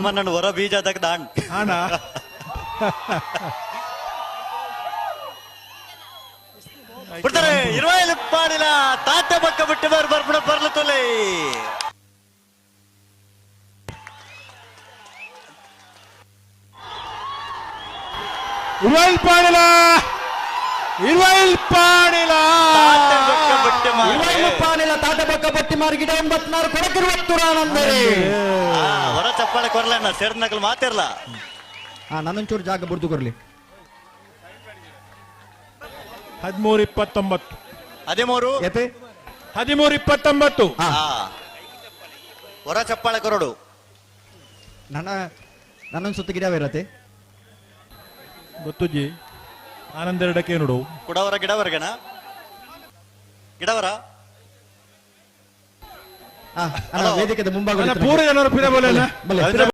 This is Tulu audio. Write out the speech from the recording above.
ನಮ್ಮನ್ನ ಹೊರ ಬೀಜ ದಾಂಡ್. ಆಣ. ಬಿಡ್ತಾರೆ ಇರುವೈಲು ಪಾಡಿಲ ತಾತ ಪಕ್ಕ ಬಿಟ್ಟು ಬರ್ ಬರ್ಬಿಡ ಬರ್ಲು ತೊಲೆ. ಇರುವೈಲ್ ಪಾಡಿಲ, ಇರುವೈಲ್ ಪಾಡಿಲ. ತಾತ ಬೊಕ್ಕ ಬಟ್ಟೆ ಮಾರಿ. ಇರುವೈಲು ಪಾನಿಲ ತಾತ ಬೊಕ್ಕ ಬಟ್ಟಿ ಮಾರ್ಗಿಡ ಎಂಬತ್ನಾರು ಕೊಡಕಿರುವತ್ತುರಾನಂದರೆ. ಆ, ಹೊರ ಚಪ್ಪಾಳೆ ಕೊರ್ಲಣ್ಣ, ಸೇರ್ನಕಲ್ ಮಾತಿರ್ಲ. ಹಾ, ನನ್ನೊಂಚೂರು ಜಾಗ ಬುರ್ದು ಕೊರ್ಲಿ. 13 29. 13. ಎತೆ. 13 29. ಹಾ. ಆ, ಹೊರ ಚಪ್ಪಾಳೆ ಕೊರಡು. ನನ್ನ ನನ್ನೊಂದು ಸುತ್ತ ಗಿಡವ ಇರತ್ತೆ. ಗೊತ್ತುಜಿ, ಆನಂದೆರಡಕ್ಕೆ ನೋಡು. ಕುಡವರ ಗಿಡವರ್ಗಣ ಗಿಡವರ. ಹಾ, ಅಣ್ಣ, ವೇದಿಕೆದ ಮುಂಭಾಗ. ಪೂರ ಜನರು ಪಿರ ಬೋಲೆ. ಬಲೆ.